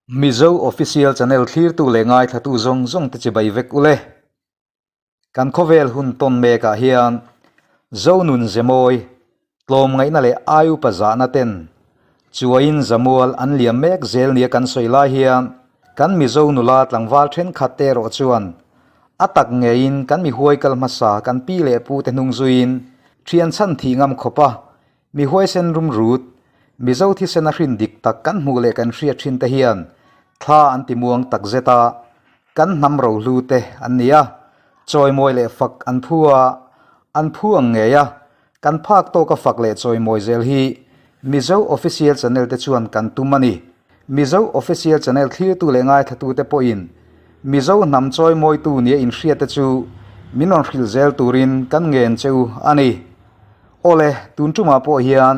Mizo Official Channel thlirtu leh ngaithlatu zawng zawng te chibai vek ule. Kan khawvel hun tawn mekah hian Zonun Zemawi tlawmngaihna leh aiupa zahna ten chuaiin zamual an liam mek zel nia kan sawi lai hian kan Mizo nula tlangval thenkhat te erawh chuan a tak ngeiin kan mihuai kal hmasa kan pi leh pu te hnung zuiin thian chhan thih ngam khawpa Mi huaisen rumrut, Mizo thisen a hrin dik tak kan hmuh leh kan hriat thin te hian thla an ti muang tak zet a, kan hnam rohlu te an ni a, chawimawi leh fak an phu a, an phu ang ngei a, kan phak tawka fak leh chawimawi zel hi Mizo Official Channel te chuan kan tum a ni. Mizo Official Channel thlirtu leh ngaithlatute pawhin Mizo hnam chawimawitu nia inhriat te chu min rawn hrilh zel turin kan ngen che u a ni. Awle, tun tumah pawh hian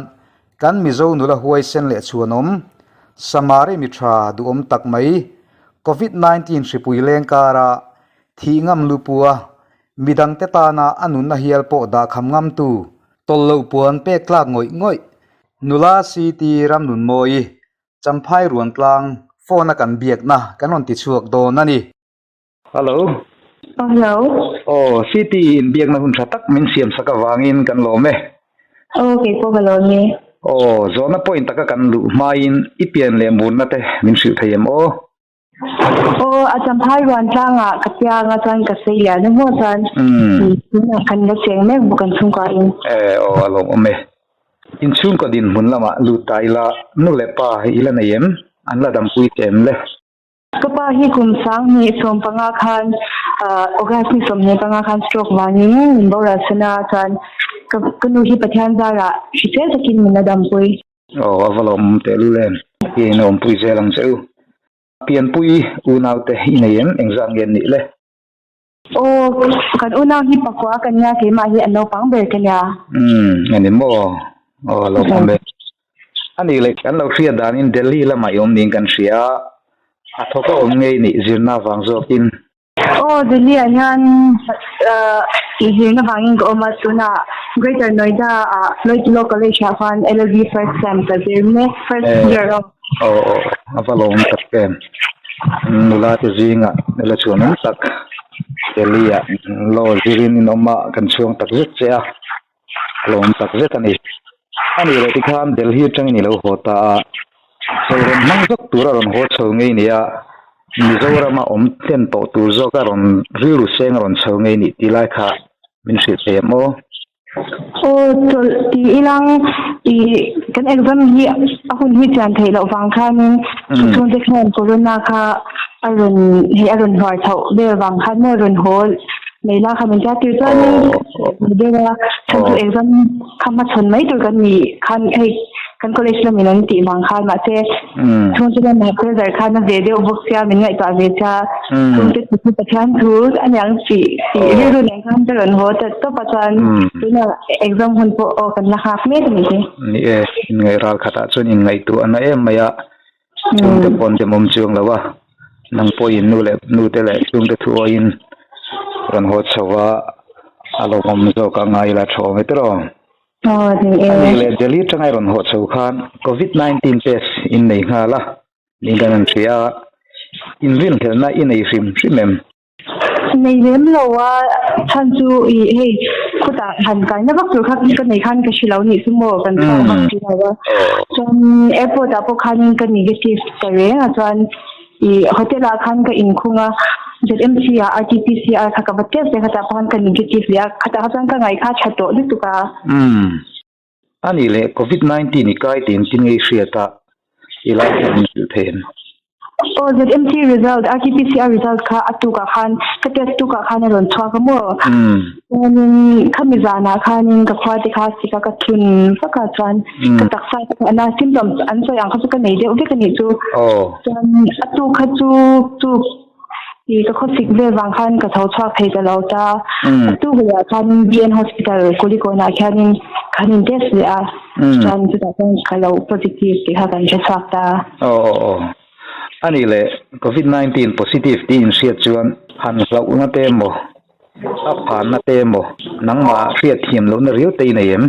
kan Mizo nula huaisen leh chhuanawm, Samari mi tha duhawm tak mai, Covid 19 hripui leng kara thih ngam lupua midangte tana a nunna hial pawh dahkham ngamtu, tawlh loh puan pek tlak ngawih ngawih, nula CT Ramnunmawii, Champhai Ruantlang phone a kan biakna kan rawn tichhuak dawn a ni. Hello. Oh, hello. Oh, CT inbiakna hun tha tak min siam sak avangin kan lawm e. Oh, kei pawh ka lawm e. Oh, zawhna point taka kan luh hmain i pian leh murna te min hrilh thei em aw? Oh, a champhai ruan tlangah ka piang a chuan ka sei lian a maw chuan tunah kan la cheng mek bawk an chhungkua in. Eh, aw, a lawmawm e. Inchhungkaw dinhmun lamah lut ta ila nu leh pa i la nei em? An la dampui che em le? Ka pa hi kum 2015 khan August ni 25 khan stroke vangin min boral san a, chuan ka nu hi Pathian zarah hrisel takin min la dampui. Aw, a va lawmawm tehlul em? Pian a awmpui zel ang che u. Pianpui unaute i nei em? Engzat nge an nih le? Aw, kan unau hi pakua ka nia, keimah hi a naupang ber ka nia. Umm, a ni maw? Aw, a lo awm e. A nih leh, kan lo hriat danin Delhi lamah i awm niin kan hria a, a thawk a awm ngei nih zirna vang zawkin. Aw, Delhi ah hian zirna vangin ka awm a, tunah Greater Noida ah Lloyd Law College ah khan LLB first sem ka zir mek, first year aw. Aw, aw, a va lawm tak em. Nula te zingah nula chuan awm tak Delhi ah law zirin in awm a kan chhuang tak zet che a, a lawm tak zet a ni. A nih leh tikhan Delhi atangin i lo haw ta a, chho rawn hmang zawk tur a rawn haw chho ngei ni a, Mizorama awm hlen tawh tur zawk a rawn rilru seng a rawn chho ngei nih tih lai kha min hrilh thei em aw? Aw chawlh ti ilang ih kan exam hi a hun hi chian theih loh vang khanin chhungte khan corona kha a rawn hei a rawn hluar chhoh vel vang khan maw rawn haw mai la kha min tia tir chuanin deuh a chhan chu exam kha hmachhawn mai tur kan nih khan hei kan college lamin an tih vang khan mahse chhungte lamah pressure khan a ve deuh bawk sia min ngaihtuah ve sia chhungte chu Pathian thu a niang tih tih rilru nen khan ka rawn haw ta tawp a chuan tunah exam hun pawh aw kan la nghak mek a nih hi. Ni e, inngaih ral khatah chuan inngaihtuah a na em mai a, chhungte pawn demawm chuang lo a, nang pawhin nu leh nute leh chhungte thu awiin rawn haw chho a, a lawmawm zawk a ngai ila tha awm e tiraw. Aw ni e. A nih leh Delhi atanga i rawn haw chho khan Covid 19 test in nei nghal a, ning kan han hria a, inrinhlelhna i nei hrim hrim em? Nei lem lo a, chhan chu i hei khutah han kaina vak tur kha ka nei khan ka hre lo nih chu maw kan chhuak vak si lo a. Chuan airport ah pawh khanin ka negative ta reng a chuan i hotel ah khan ka inkhung a, ZMC ah RTPCR kha ka va test leh khatah pawh khan ka negative leh a, khatah kha chuan ka ngaih kha tha tawh lutuk a. Umm. A nih leh Covid 19 i kai tiin tin ngei hriat a i lai kha min hrilh thei em? Aw ZMC result RTPCR result kha a tukah khan ka test tukah khan a rawn chhuak a maw? Chuanin khami zanah khanin ka khua te kha sik a ka thun vak a chuan ka taksa te kha ana symptoms an sawi ang kha chu ka nei deuh vek a nih chu. Chuan a tuk kha chu chu i ka khawsik vel vang khan ka tho chhuak thei ta lo ta. A tuk leh ah khan BN Hospital Kulikawnah khianin kan in test leh a chuan chutah chuan ka lo positive tih kha kan hre chhuak ta. Aw aw aw. A nih leh Covid 19 positive tih inhriat chuan han hlauhna te emaw A phanna te emaw nangmah hriat thiam lohna riau te i nei em?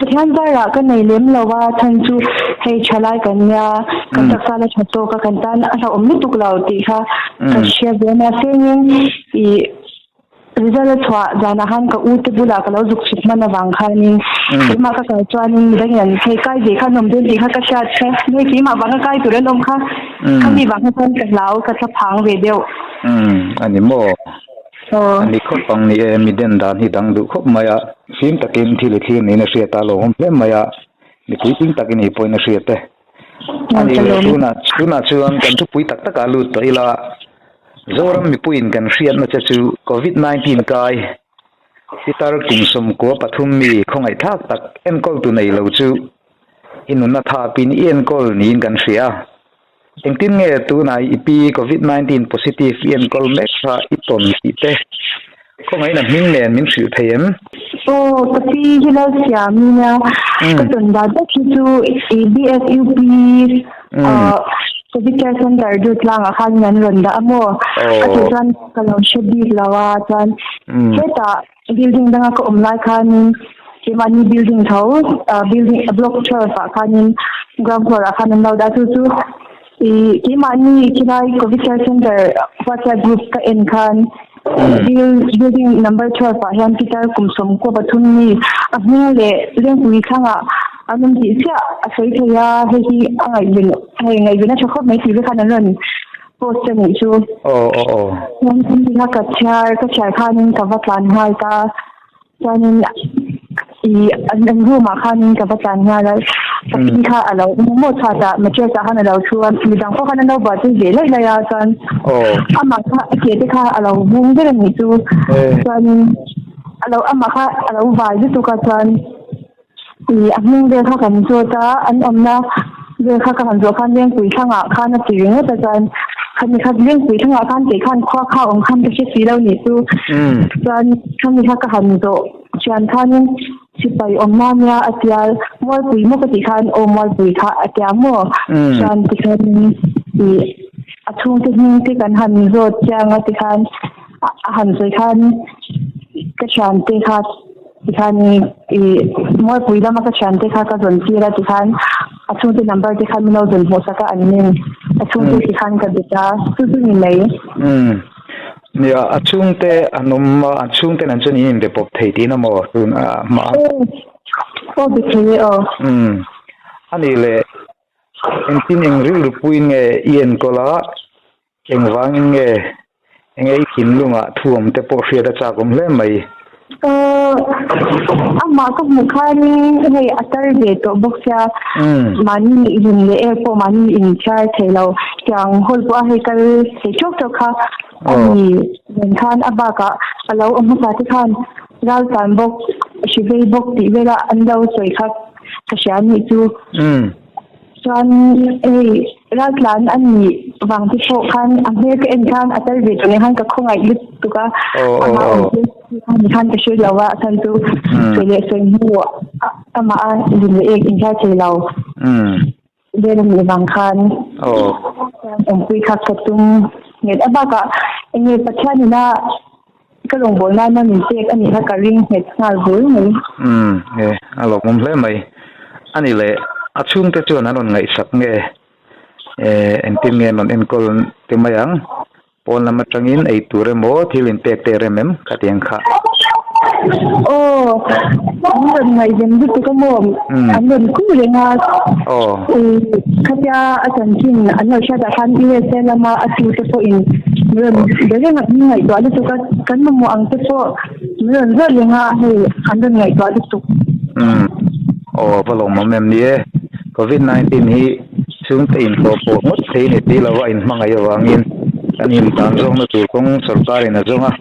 Pathian zarah ka nei lem lo a, chhan chu hei thalai kan nia kan taksa la tha tawk a kan tan a hlauhawm lutuk lo tih kha ka hria ve a mahse engin ih Result a chhuah zanah khan ka u te bulah ka lo zuk chhuk hman avang khanin keimah ka kal chuanin midangin an hei kai ve kha an awm dawn tih kha ka hriat kha hei keimah vanga kai tur an awm kha khami vang kha chuan ka hlau ka thla phang ve deuh. Umm a ni maw? A ni khawp ang ni e, mi den dan hi dang duh khawp mai a, fim takin thil i thlir niin a hriat a, a lawmawm hle mai a, mipui tling takin i pawhin a hriat e. A nih leh tunah tunah chuan kan thupui tak takah lut tawh ila, Zoram mipuiin kan hriatna che chu Covid 19 kai pitar kum 13 mi khawngaihthlak tak enkawltu nei lo chu i nunna thapin i enkawl niin kan hria a. Engtin nge tunah i pi Covid 19 positive i enkawl mek kha i tawn tih te Khawngaihna hming nen min hrilh thei em? Aw, ka pi hi lo siam nia. Ka tawn dan tak hi chu i BSUP Covid Care Center dut tlangah khan an rawn dah a maw? A tih chuan ka lo hre bik lo a, chuan hetah building danga ka awm lai khanin keimahni building tho building block 12 ah khanin ground floor ah khan an lo dah a, chu chu I keimahni khilai Covid Care Center WhatsApp group ka en khan building number 12 ah hian pitar kum 13 mi a hming leh lengpui thlangah an awm tih chiah a sawi thei a, hei hi a ngaihven hei ngaihven a tha khawp mai tih te khan an rawn post a nih chu. Chuan kha ka chhiar ka chhiar khanin ka va tlan nghal ta. Chuanin i an an room ah khanin ka va tlan nghal a, ka pi kha a lo awm maw chhuat ah mattress ah khan a lo thu a, midang pawh khan an lo buaipui ve laih laih a, chuan amah kha a ke te kha a lo vung ber a nih chu, chuanin a lo amah kha a lo vai lutuk a, chuan i a hming vel kha kan zawt a, an awmna vel kha ka han zawh khan Lengpui thlangah khan a ti ringawt a, chuan khami kha Lengpui thlangah khan kei khan khua kha awm khan ka hre si lo nih chu, chuan khami kha ka han zawh thian khanin sipai awmna nia a tia Mualpui maw ka tih khan aw Mualpui kha a tia maw, chuan tikhanin ih a chhungte hming te kan han zawt chiang a tikhan a han sawi khan ka thiante kha. Tikhan i Mualpui lama ka thiante kha ka zawn tir a tikhan a chhungte number te kha min lo zawn hmuh sak a an ning a chhungte tikhan ka bet a chu chu ni mai. Umm nia a chhungte an awm a an chhungte nen chuan in inbe pawp thei tihna maw tun a hma a. Aw be thei e aw. Umm anih leh engtin eng rilru puiin nge i enkawl a Engvangin nge eng ei thinlungah thuam te pawh hriat a chak awm hle mai? Aw, amah ka hmuh khanin hei a tar ve tawh bawk sia, mahni zun leh er pawh mahni inchhiar thei lo, tiang hall pawh a hei kal thei tawk tawk kha a ni nen khan a bakah a lo awm hmasa te khan raltlan bawk, hrivei bawk tih vela an lo sawi kha ka hria anih chu. Chuan hei raltlan a nih vang te pawh khan a hmel ka en khan a tel ve tawh nen khan ka khawngaih lutuk a, amah awm te khan khan ka hre lo a, a chhan chu sawi leh sawi hnu amah a zin leh ek inhriat thei lo vel a nih vang khan awmpui kha ka tum nghet a, bakah eng nge Pathian ina Ka rawngbâwl nana min pêk a nih kha ka ring nghet nghal bur mai. Umm, e, a lawmawm hle mai. A ni leh, a chhungte chuan an rawn ngaihsak nge? E, engtin nge an rawn enkawl ti mai ang? Pawn lam atangin ei tur emaw thil inpek te rem em? Khatiang kha. Aw, an rawn ngaihven lutuk a maw? An rawn kû reng a. Aw. Khatia a chanchin an lo hriatah khan USA lama a tute pawhin min rawn be reng a, min ngaihtuah lutuk a, kan mamawh ang te pawh min rawn zawt reng a, hei an rawn ngaihtuah lutuk. Umm, aw va lawmawm em ni e, Covid 19 hi chhungte inhlawh pawh ngawt thei ni ti lova inhmangaih avangin kan intan zawkna tur kawng sorkarin a zawng a,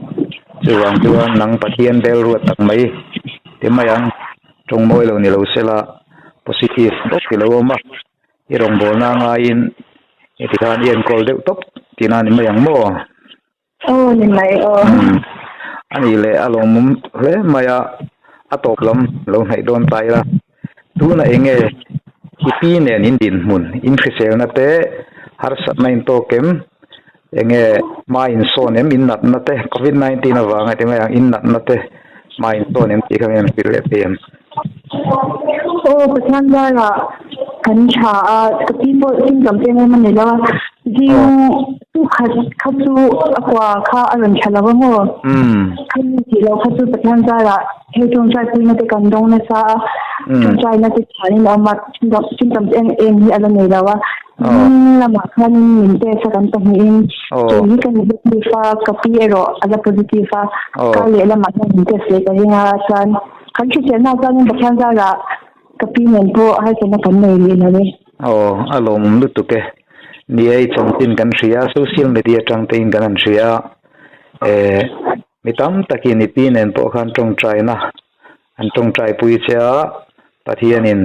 chuvang chuan nang Pathian bel ruat tak mai ti mai ang, tawng mawi lo ni lo sela positive bawk i lo awm a. I rawngbawlna a ngaiin heti khan i enkawl deuh tawp tihna a ni mai ang maw? Aw ni mai aw. A nih leh a lawmawm hle mai a, a tawp lam lo hnaih dawn ta ila. Tunah eng nge i pi nen in dinhmun, in hriselna te, harsatna in tawk em? Eng nge hma in sawn em in natna te, Covid 19 avanga ti mai ang in natna te hma in sawn em tih kha min rawn hrilh leh thei em? Aw Pathian zarah. Kan tha a, ka pi pawh symptom em em a ni lo a, zing chu khat kha chu a kua kha a rawn tha lo a maw? Khami tih loh kha chu Pathian zarah hei tawngtai puina te kan dawng nasa a, tawngtaina te chhanin a awm a, symptoms em em hi a la nei lo a, hming lamah khanin min test a kan pahnihin kei hi ka negative a, ka pi erawh a la positive a, kar leh lamah hian min test leh ka ring a, chuan kan hriselna chuanin Pathian zarah Ka pi nen pawh harsatna kan nei rih lo e. Aw, a lawmawm lutuk e. Ni e, i chanchin kan hria a, social media atang te in kan han hria a. Eh, mi tam takin i pi nen pawh khan tawngtaina an tawngtai pui che a, Pathianin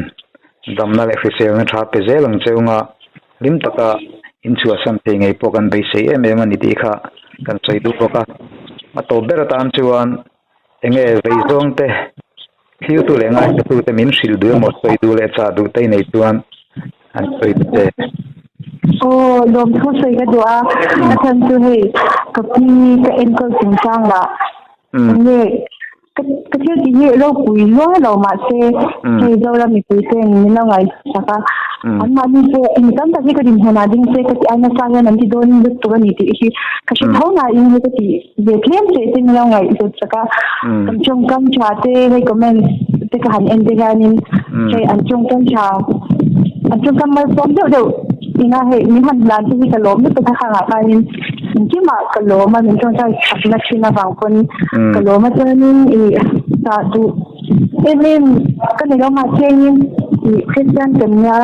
damna leh hriselna tha pe zel ang che unga hlim taka inchhuahsan thei ngei pawh kan beisei em em a ni tih kha kan sawi duh bawk a. A tawp ber atan chuan Enge vei zawng te, thiltu leh ngaithla te min hrilh duh emaw sawi duh leh chah duh te i nei chuan an sawi ta che. Aw, lawmthu sawi ka duh a, a chhan chu hei ka pi ka enkawl chungchang lah enge ka ka thil tih hi ropui luai lo mahse hei Zoram mipui ten min lo ngaihsak a, anmahni pawh eng tam tak hi ka dinhmunah ding se ka ti a, nasa hian an ti dawn lutuk a ni tih hi ka hre tho nain hei ka tih Ve tlem teh te nilo ngaihhlut chak a, kan tawngkam tha te hei comment te ka han en te hianin hei an tawngkam tha an tawngkam malsawm deuh deuh ina hei min han hlan te hi ka lawm lutuk a khangah khanin engkimah ka lawm a min tawngtai chakna thin avang pawn ka lawm a chuanin ih chah duh em em ka ni lo mahse engin ih Christian kan nia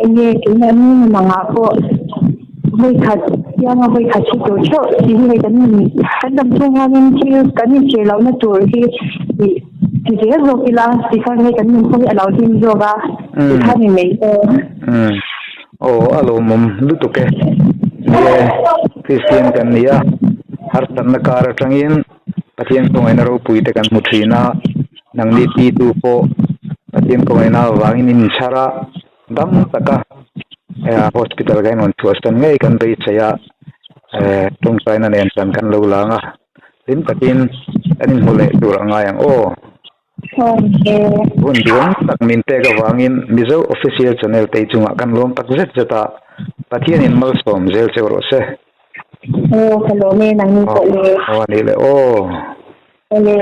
enge keimah ni mangah pawh. Vawi khat pianga vawi khat hi tur theuh tih hi hei kan in kan dam chhung hianin thil kan inchhir lohna tur hi ih ti zel zawk ila ti khan hei kan nunpawh hi a lo hlim zawk a ti kha ni mai aw. Umm aw a lawmawm lutuk e. Ni e Kristian kan ni a harsatna kar atangin Pathian kawngaihna ropui te kan hmu thin a nangni pitu pawh Pathian kawngaihna avangin in inchhar a. Dam taka hospital ka inrawn chhuahsan ngei kan beisei a, tawngtaina nen chuan kan lo lang a, hlim takin kan inhmu leh tur a ngai ang aw. Hun duhawm tak min pek avangin Mizo Official Channel te chungah kan lawm tak zet zet a, Pathianin malsawm zel cheu rawh se. Aw ka lawm e nangni pawh le. Aw a nih leh aw. Aw le.